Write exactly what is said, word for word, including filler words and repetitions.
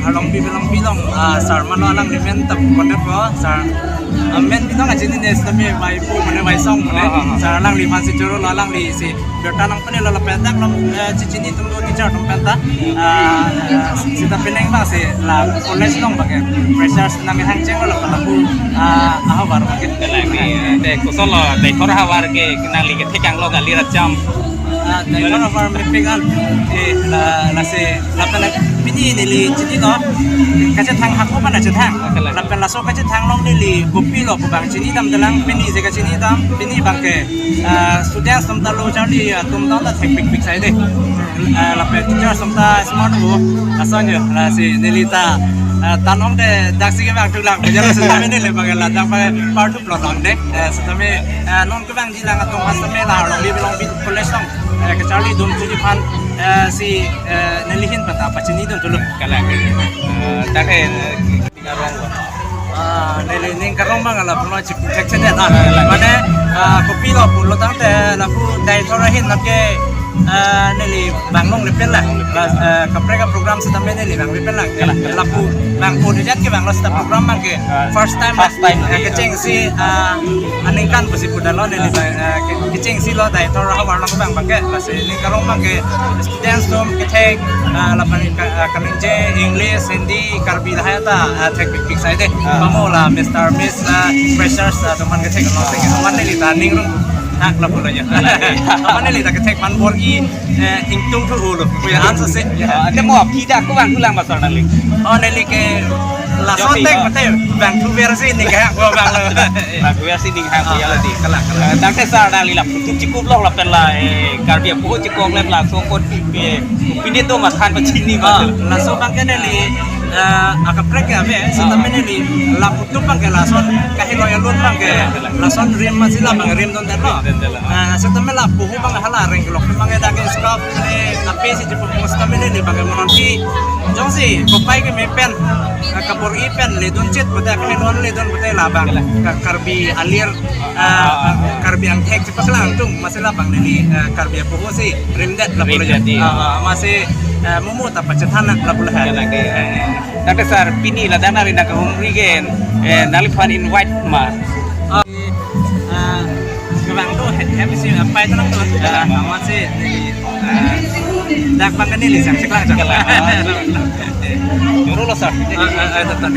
Arlongpi Bilongpi along, ah, sir mano alangli men ta conduct ko, sir. Ah, men binong achinine sitame vaipo mane vaisong mane. Ah, ah, ah. Sir alangliphan si choro lo, alanglisi birta nangpanelo lapen dak along, eh, chechini atum do teacher atum penta. Ah, sita penang abang si la college along abang ke freshers nang hangcheng lo lapen lapu, ah, ahavar abang ke. Kalangni, eh, te kosonlo, Deithor ahavar ke nangli kethekanglo kali racham. Ah, Deithor ahavar mepik an, eh, la, lasi lapen pini neli chinilo, kachethang hako pen kachethang. Kalang. Lapen laso kachethang along neli kopilo pu abang chinidamdelang, pini si kachinidam, pini abang ke, ah, students atum ta lo charli, ah, atum ta ta thekpikpik sai dei. Ah, lapen teachers atum ta smart pu, lason jo, lasi neli ta, ah, tanong te daksi kevangthulang, jalo sitame neli abang ke ladak abang ke parthuplo lang dei, eh, sitame, eh, non kevangjilang atum asitame la Arlongpi Bilongpi College along, eh, kacharlidun puji aphan, eh, si, eh, neli ahin penta pachinidun thulo. Kalang. Eh, dak, eh, ning karong lo. Ah, neli ning karong abang lapulo chip check check na. Kalang. Mane, ah, kopilo pulo tangte lapu Deithor ahin lake, ah, neli vang longle pen lang. La, eh, kaprek aprogram sitame neli vangve pen lang. Kalang. Lapu vangpo dejat kevanglo seta program abang ke. Ah, first time. First time. Eh, kechengsi, ah, aningkan pusi pudalo neli abang, eh, ke-, kechengsi lo Deithor ahavar along abang abang ke. Lasi ning karong abang ke students atum kethek, ah, lapen ka-, ah, kaningje English, Hindi, Karbi lahai ta, ah, thekpikpik sai dei. Ah. Pamo la Mister Miss, ah, freshers, ah, atum aphan kethek lo thek. Amat neli ta ning rung hak lapulo ya. Amat neli ta kethek man bor-i, eh, ingtung thu hulu. Puya anso se. Ah, te mo aphi dak kevangthulang ba sir nangli? Oh, neli ke laso Josi, tek oh. Mate vangthuver si ning kehang ko abang lo. Vangthuver si ning hang ko ya lo dei. Kalang, kalang. Eh, dak te sir nangli lapu atum chikuplo lapen la, eh, Karbi apoho chikoklo laso kot, eh, pini do mathan pachini. Ah, ba. Laso abang ke neli, eh, akaprek ke ave, sitame neli lapu atum abang ke lason kahelo alun abang ke lason rim masi la abang rimdundetlo. Rimdundetlo. Ah, sitame lapu apoho abang hala rengkelok abang ke dak ke scarf le ape si chepupung sitame neli abang ke mononpi jongsi kopai keme pen, ah, kabor-i pen ledun chit pute, kahelo ledun pute la abang. Kalang. Ka-, Karbi alir, ah, ah, ah, Karbi angthek chepaklang atum masi la abang neli, ah, Karbi apoho si rimdet lapulo ya. Rimdet, iya. Ah, ah, masi, ah, mumu ta pachethan lapulo ha. Kalang, iya. Dak te sir, pini ladak nangli nangkahumri ke, eh, nangliphan invite ma? Ah, ah, kevang do, hem, hem si, ah, pai tanang do. Ah. Ah, masi neli, ah, dak abang ke neli sang cheklang cheklang. Kalang. Joro lo sir. Ah, ah, ah, tetap.